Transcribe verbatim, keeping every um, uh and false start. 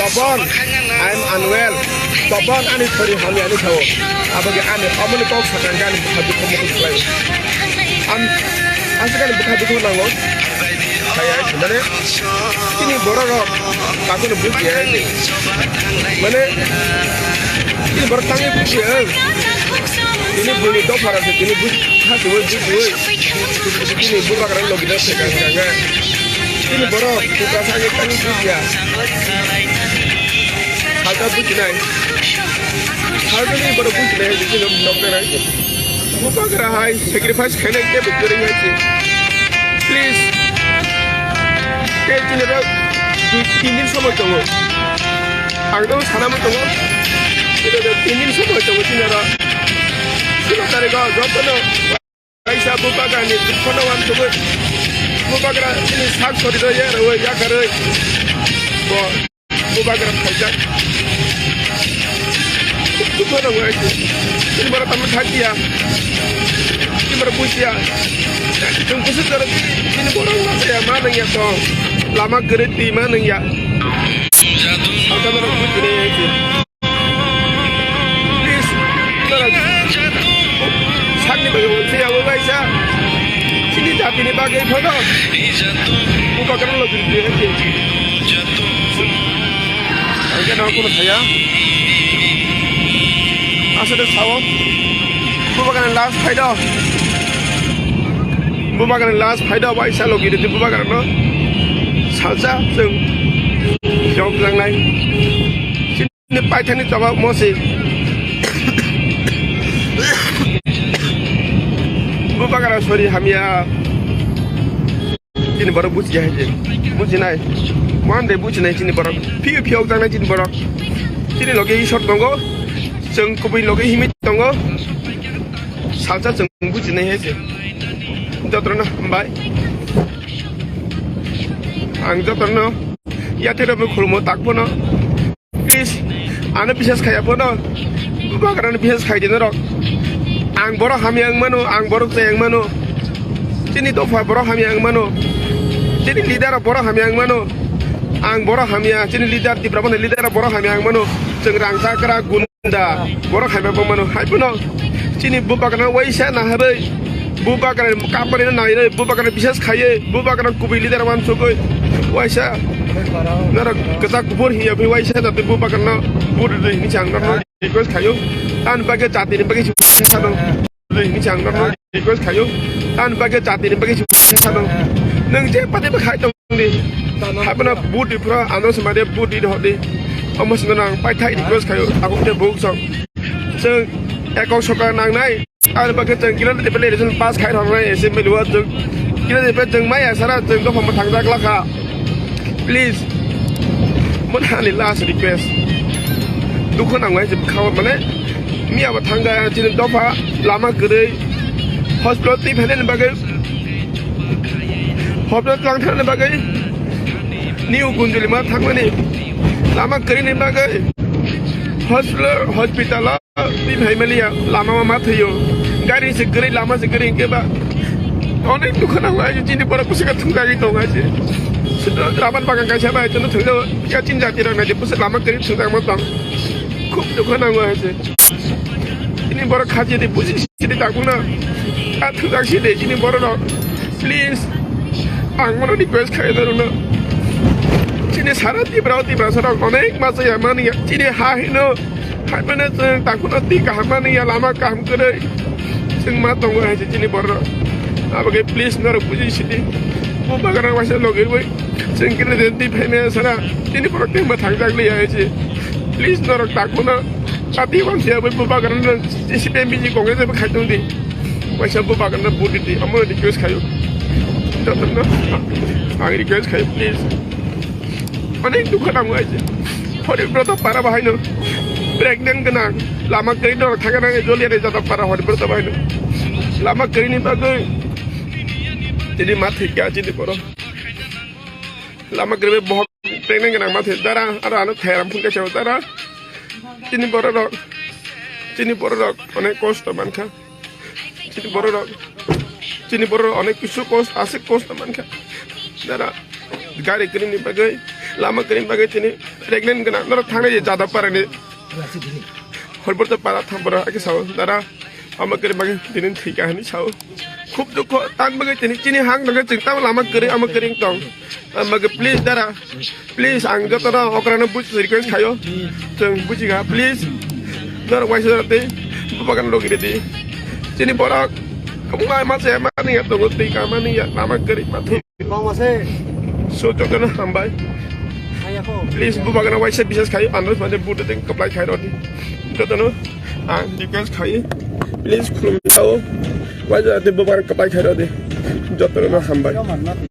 Tobon, I am unwell. Tobon ani sori hamya ni sao. Aboge ani omoni kok sakang ani bwkha dukho mukhu khlai. Am, aswk ani bwkha dukho nango. Kaya mane, ini borok rok, aku ni buji ya ini. Mane, ini borok tangi buji ya. Ini bini dopha rok, ini buji, khasi woi buji woi. Ini bubagra logi da se kang kang. Ini borok, buka sangi tangi buji ya. Halta buji nai. Halta ni borok buji nai, buji nok nok nai. Bubagra hai sacrifice khainai kebo kwrwi hai se. Please. Tei chini rok dui tin din somoi tongo. Ang no sanamwi tongo. Chini rok tin din somoi tongo chini rok. Chini tarigo jotono kaisa bubagrani dukhono wansugwi. Bubagra chini sak sori rw ya rw ya karwi. Bo Bubagra phaijak. Dukho nango ai se. Chini borok tamo thakya. Chini borok bujiya. Chwng kusu jora chini borok ma saya ma nangya tong. Lama kwrwi twi ma nangya. Asa norok bujinai ai se. Please, norok sakni bagwi uansaya o kaisa. Chini jatini bagwi phono. Bubagra logi rw ya se. Ang khe no kuno saya. Aswk sao. Bubagrani last phaido. Bubagrani last phaido bai salo gidi bubagrano. Salsa chwng jok langnai. Chini paithani jawab mosi. Bubagra sori hamya. Chini borok bujiya hai je. Bujinai. Mande bujinai chini borok. Phiyo phiyo okjaknai chini borok. Chini loge Isor tongo. Chwng kubui loge himwi tongo. Salsa chwng bujinai hai je. Jotono hambai. Ang jotono yathero bo khulumo takbono. Please, ano bisas khaya bono. Bubagrano bisas khai di norok. Ang borok hamya wng mano, ang borok chaya wng mano. Chini dopha borok hamya wng mano. Chini leader borok hamya wng mano. Ang borok hamya, chini leader Tipra Motha leader borok hamya wng mano. Chwng rang chakra gunda borok hamya wng mano. Hai bono chini bubagrano waisa naharwi. Bubagra kapari na nai re, bubagra bisas khaye, bubagra kubui leader wan sugoi. Waisa, nara kata kubur hiya bi waisa, tapi bubagra na bur re ni chang na request khayo. Tan bage jati ni bage sano. Re ni chang na request khayo. Tan bage jati ni bage sano. Nang je pate ba khai tong ni. Habana bur di pura ano semade bur di hodi. Amos na nang pai thai request khayo. Aku te buk song. Seng ekong soka nang nai. Ar bagwi chwng kila de pele election pass khai rok nai assembly o chwng kila de pe chwng maya sara chwng dopha mwthang jak lakha. Please. Mon hani last request. Dukho nang nai chwng khawa mane miya bo thang ga chini dopha lama kwrwi hospital twi phainani bagwi hospital tlang thani bagwi new gunjuli ma thangmani lama kwrwi ni bagwi hospital hospital Twi phai maliya, lama ma thwiyo. Gari se kwrwi, lama se kwrwi, hwnkhe ba onek dukha nango, ai chini borok bwswk thwngjagwi tongo, ai se. Rabar bagan kaisa bai, chwngno thwngjago, ya chini jati rok naidi, bwswk lama kwrwi thwngjagma tong. Khub dukha nango, ai se. Chini borok khachi di, buji sidi, takuna. A thwngjak sidi, chini borok rok. Please, ang mono request khai norokno. Chini sara Tipra o Tiprasa rok onek ma chaya mani ya. Chini ha hino, hai mane chwng takhuno twi kaham mani ya, lama kaham kwrwi. Chwng ma tongo hai se chini borok. Abagwi please norok buji sidi. Bo bagara waisa logirwi. Chwng kiri de twi phaimaya sara. Chini borok tei ma thangjak liya hai se. Please norok takhuno. Ati wansi abwi bo bagara no C P M B J Congress bai khai tong di. Waisa bo bagana vote di, amo request khayo. Jotono ang request khayo, please. Onek dukha nango aise. Hori broto para bahaino pregnant gwnang, lama kwrwi norok thangna nango, joliya de jata para hori broto bahaino. Lama kwrwini bagwi tini ma thwikha chini borok. Lama kwrwi bohok pregnant gwnang ma thwi dara, aro ano thairam phunukhe chao dara. Chini borok rok, chini borok rok onek kosto mankha. Chini borok rok, chini borok rok onek kisu kosto, aswk kosto mankha. Dara gari kwrwini bagwi, lama kwrwini bagwi chini pregnant gana noro thangna ye jada parani. Horbor to para thambora ake sao dara ama kere magi tinin thika hani sao. Khub dukho tan magi tini chini hang nang ching tam lama kere ama kere tong. Ama ke please dara, please ang joto no okra no buj request khayo. Ching buji ga please. Dara waisa te bubagan logi di. Chini borak kamu ma ma se ma ni ya to tei ka ma ni ya lama kere ma thu. Bang mase. So joto no hambai. Ayako. Please bubagan waisa bises khayo anros mane buta teng kaplai khai rodi. Joto no ang request khayo. Please khulum sao. Waisa te bubagan kaplai khai rodi. Joto no hambai.